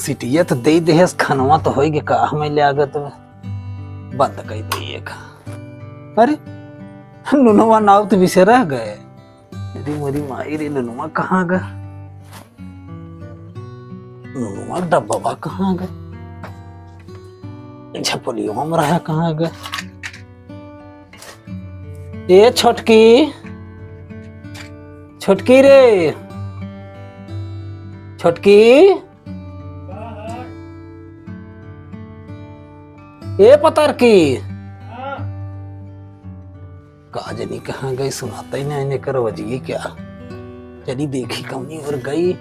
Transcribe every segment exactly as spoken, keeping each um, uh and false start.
बिटिया तो दे देहस, खनवा तो होई गे, का हमें ले आगत बा। बंद कई दे ये का। अरे, नुनवा नाव तो बिसरा गए। अरे मोरी माई रे, नुनवा कहाँ गा? नुनवा डब्बा कहाँ गा? झपलियों में रहा कहाँ गा? ए छोटकी, छोटकी रे, छोटकी। ए पतरकी। का जनी कहाँ गई, सुनाता ही नहीं, इन्हें करवजिए क्या? चली देखी कमनी और गई।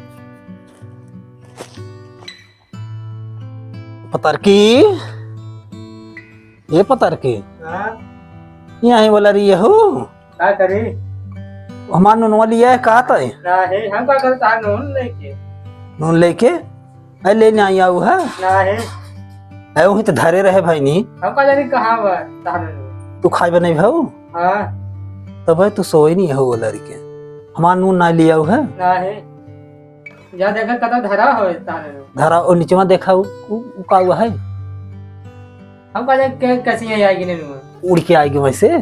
पतरकी, ए पतरकी। हाँ? यहाँ ही वाला रही हो। का करी? हमार नुनवा लिया है, का तय? ना है, हम का करता है नून लेके? नून लेके? अरे ले ना आई आऊ है? ना है। है वहीं तो धरे रहे भाई नी। हम का जानी कहाँ बा, तहार नून? तू खाए बने भाऊ? हाँ। तब है तू सोए नहीं हो वो लड़के। हमार नून ना लिया है? ना है। जा देखा कतौ धरा हो ताने नु। धरा ओ निचवा देखा उ, उ, उ का हुआ है? हम का जाने के कसी है आएगी ने नु। उड़ के आएगी वैसे?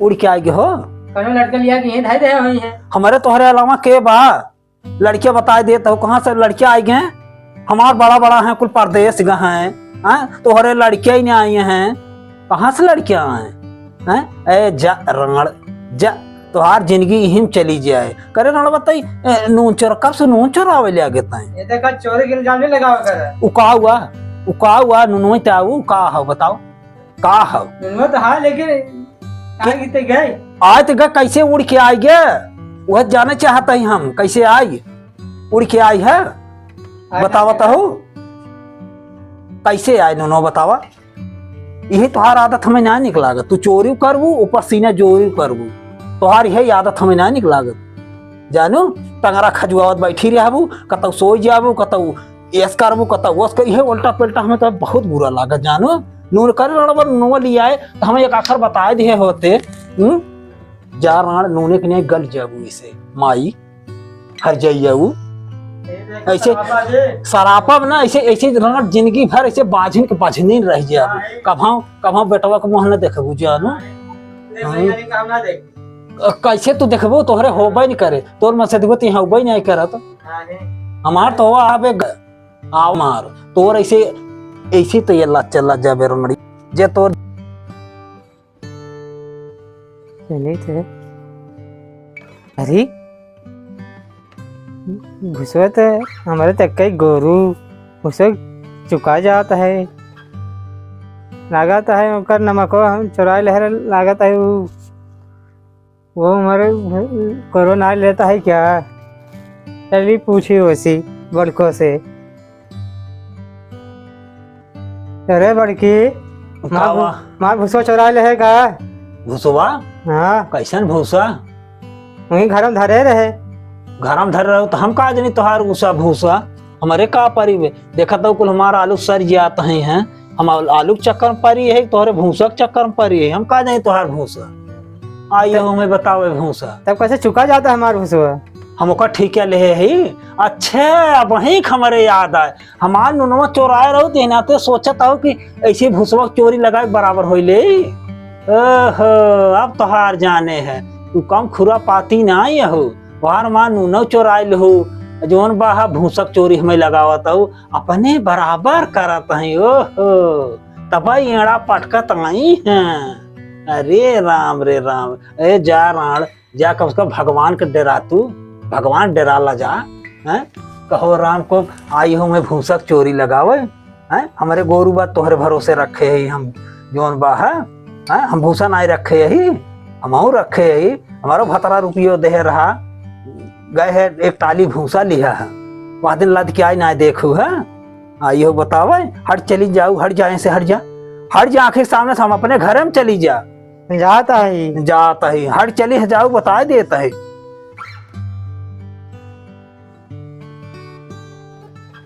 उड़ के आएगी हो? कनो लड़का लिया के ये धाई दे होई है। हमारे तोहरे अलावा के बा? लड़कियां बताए देत हो, कहाँ से लड़कियां आएगी हैं? हमार बड़ा बड़ा हैं, कुल परदेस ग हैं, हैं? तोहरे लड़कियां ही नहीं आई हैं। कहाँ से लड़कियां आए? हैं? ए, जा, रंगड़, जा, तोहार जिंदगी इहिम चली जाए। करे रंगड़ बताई, ए, नून चोर, कब से नून चोरावे ले आगे ताई? ये देखा, चोरी के इल्जाम नहीं लगावा करे। उ का हुआ? उ का हुआ? नुनोई ते आऊ, का हो बताओ? का हो? नुनवा तो हाँ, लेकिन आए किते गए? आए तो गए, कैसे उड़ के आए गए? वह जाने चाहता ही हम, कैसे आई? उड़ के आई है? आए बतावा तो। तो हो? कैसे आए नुनो बतावा? यही तोहार आदत हमें ना निक लागत। तू चोरी करबू, ऊपर सीना जोरी करबू। तोहार यही आदत हमें ना निक लागत। जानू, टंगरा खजुआवत बैठी रहबू, कतौ सोई जाबू, कतौ ऐस करबू, कतौ वस कर, यही उल्टा पुल्टा हमें तो बहुत बुरा लागत। जानू, नून करे रड़बड़ नून लियाए, तो हमें एक आखर बताए दिए होते। हम्म? जा राण नूने के नहीं गल जाबू इसे, माई। हर जाइए ऊ। ऐसे सरापा दे। सरापब ना, ऐसे, ऐसे रहना जिंदगी भर, ऐसे बाझिन के बाझिन रह जाए। हाँ, है। कभाव, कभाव बेटवा के मुँह न देखबू, जानू। नहीं, हाँ। भैया, नहीं, काम ना देख। अ, कैसे तू देखबू, तोहरे होबे नहीं करे, तोर मन से देखबू, तू होबे नहीं करत। हाँ, है। हमार तो हुआ, आबे ग-, आव मार, तोर ऐसे, ऐसे तो ये लाच चला जाबे रमड़ी, जे तोर चलित है। अरे, भुसवा तो हमारे तक कई गोरू, भुसवा चुका जात है। लागत है ओकर नमको हम चुराए ले हरे, लागत है उ, वो हमारे कोरोना लेता है क्या? चली पूछी वैसी बड़को से। अरे बड़की, का मार भु-, हुआ? मार भुसवा चुरा ले है का? भुसवा? हाँ। कैसन भूसा? वहीं घर में धरे रहे। घर में धरे रहो तो हम का जानी तोहार भूसा भूसा? हमारे का परी बे? देखत हो कुल हमार आलू सर जात हैं, हैं? हम आल-, आलू के चक्कर में परी है, तोहरे भूसा के चक्कर में परी है, हम का जानी तोहार भूसा? आई तब हो, हमें बताओ ये भूसा। तब कैसे चुका जाता है हमार भूसवा? हम ओकर ठीका लेहे ही। अच्छे, अब वहीं हमारे याद आए। हमार नुनवा चोराए रहो, ते नाते सोचत हो कि ऐसे भूसवा के चोरी लगाए के बराबर होई ले। ओहो, अब तोहार जाने है, तू कम खुरापाती ना आए हो। तोहार माँ नुनो चोराइल हो, जौन बा हा भूसा के चोरी हमें लगावत हो, अपने बराबर करत हैं। ओहो, तब एड़ा पटकत आई हैं। अरे राम रे राम, ए जा राण, जा कम से कम भगवान के डेरा तू, भगवान डेरा ला जा, हैं? कहो राम को आई हो मैं भूसा के चोरी लगावे, हैं? हमरे गोरू बा तोहरे भरोसे रखे ही हम, जौन बा है, हैं? हम भूसा नाई रखे ही, हमहू रखे ही, हमारो भतरा रुपियो देहे रहा, गए है एक टाली भूसा लिहा है, वह दिन लद के आई नाई देखू है, आ इहो बतावे, हट चली जाऊ, हट जाए से हट जा, हट जा आँखी सामने से, हम अपने घर में चली जा। जात ही। जात ही, हट चली जाऊ, बताए देत ही।